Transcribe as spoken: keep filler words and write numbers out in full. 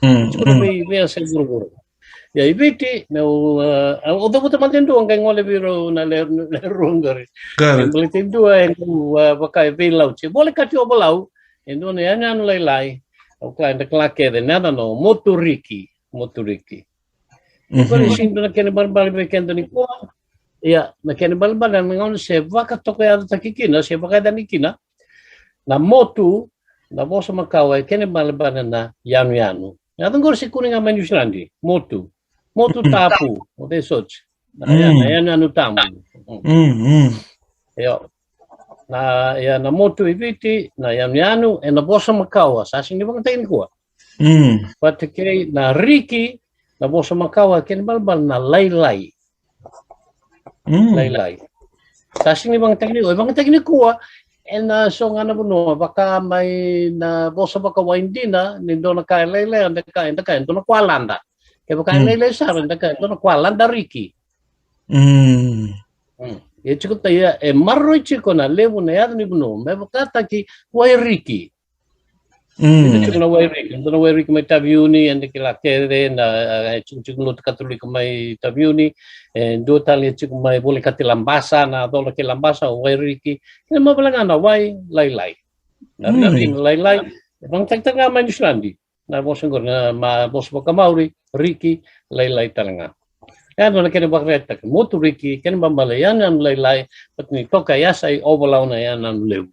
Mm, tiko na vei, veiyasai vuravura. Ia i Viti, meu, a, au cavuta mada e dua qai gole vei rau na le, le rua qori. Baleta e dua e dua, a, vaka e veilauti. Volekati Ovalau, e dua na yanuyanu lailai. Au kila eda kila kece na yacana o Moturiki, Moturiki. Qori e sega ni dua na kena ibalebale vei keda nikua. Ia, na kena ibalebale na gauna se vakatokayacataki kina, se vakayacani kina na motu, na vosa makawa e kena ibalebale na yanuyanu. Na yaca qori se kune ga mai Niusiladi, motu. Motu tapu, o vei soti. Na ya, na yanuyanu tabu. Io. Na, ia, na motu i Viti, na yanuyanu, ena vosa makawa, sa sega ni vakayagataki nikua. Vata kei na riki, na vosa makawa e kena ibalebale na lailai. Lailai. Sa sega ni vakayagataki nikua, e vakayagataki nikua ena so ga na vanua, vaka mai na vosa vakawai dina, ni dua na ka e lailai, eda kaya, eda kaya e dua na kualada. Kevaka e lailai sara, eda kaya e dua na kualada riki. Mm. Mm. E tiko ta ia, e maroroi tiko na levu na yaca ni vanua me vakataki Wairiki. Mm. Eda tiko na Wairiki, eda na Wairiki mai Taveuni, eda kila kece na, e, tikotiko lotu Katolika mai Taveuni, e dua tale e tiko mai volekati Labasa, na cola kei Labasa, o Wairiki. Kena ibalebale ga na wai lailai. Na riki, na lailai. E vakayagataki ga mai Niusiladi. Na vosa qori, na, ma, vosa vakaMaori, riki, lailai tale ga. E dua na kena ivakaraitaki, Moturiki, kena ibalebale yanuyanu lailai, baleta ni toka e yasai Ovalau na yanuyanu levu.